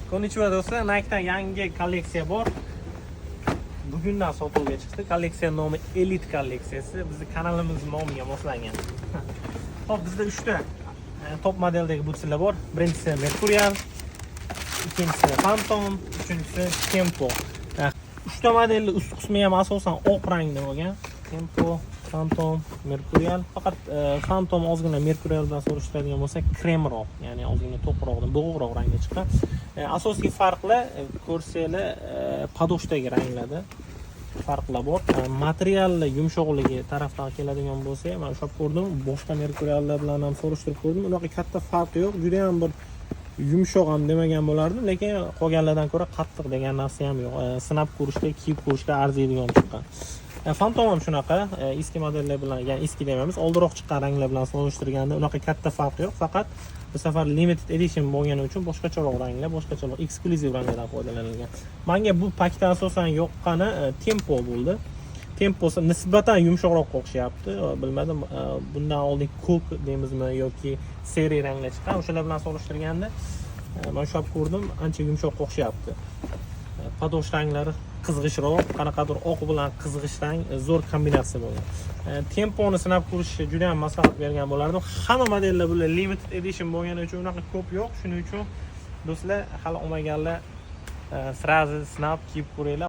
Konnichiwa, do'stlar, Nike'dan yangi kolleksiya bor. Bugundan sotuvga chiqdi. Kolleksiya nomi Elite kolleksiyasi. Bizni kanalimiz nomiga moslangan. Xo'p, bizda 3 ta top modeldagi butsilar bor. Birinchisi Mercurial, ikkinchisi Phantom, uchinchisi Tempo. Uchta modelni ust qismi ham asosan oq rangda bo'lgan. Tempo, Phantom, Mercurial. Faqat Phantom ozgina Mercurial bilan solishtiradigan bo'lsak, kremroq, ya'ni ozgina to'qroq, bo'g'iqroq rangda chiqqan. Asosiy farqlar ko'rsanglar, подошва dagi ranglarda farqlar bor. Materialni yumshoqligi tarafdan keladigan bo'lsak, man ushlab ko'rdim, boshqa Mercuriallar bilan ham solishtirib ko'rdim. Unaqa katta farqi yo'q. Juda ham bir yumshoq ham demagan bo'lardim, lekin qolganlardan ko'ra qattiq degan narsa ham yo'q. Sinab ko'rishga, kiyib ko'rishga arziydigan chiqqan. Phantom ham shunaqa, eski modellar bilan, ya'ni eski demaymiz, oldinroq chiqqan ranglar bilan solishtirganda unaqa katta farq yo'q. Faqat bu safar limited edition bo'lgani uchun boshqacharoq ranglar, boshqacharoq eksklyuziv ranglardan foydalanilgan. Menga bu pakda asosan yoqqani Tempo bo'ldi. Temposi nisbatan yumshoqroq o'xshayapti. Bilmadim, bundan oldin ko'k deymizmi yoki серый ranglar chiqqan. O'shalar bilan solishtirganda man ushlab ko'rdim, ancha yumshoq o'xshayapti. Подошва ranglari qizg'ishroq, qanaqadir oq bilan qizg'ish rang zo'r kombinatsiya bo'lgan. Temponi sinab ko'rishni juda ham maslahat bergan bo'lardim. Hamma modellar bular limited edition bo'lgani uchun unaqa ko'p yo'q. Shuning uchun, do'stlar, hali olmaganlar, сразу sinab kiyib ko'ringlar.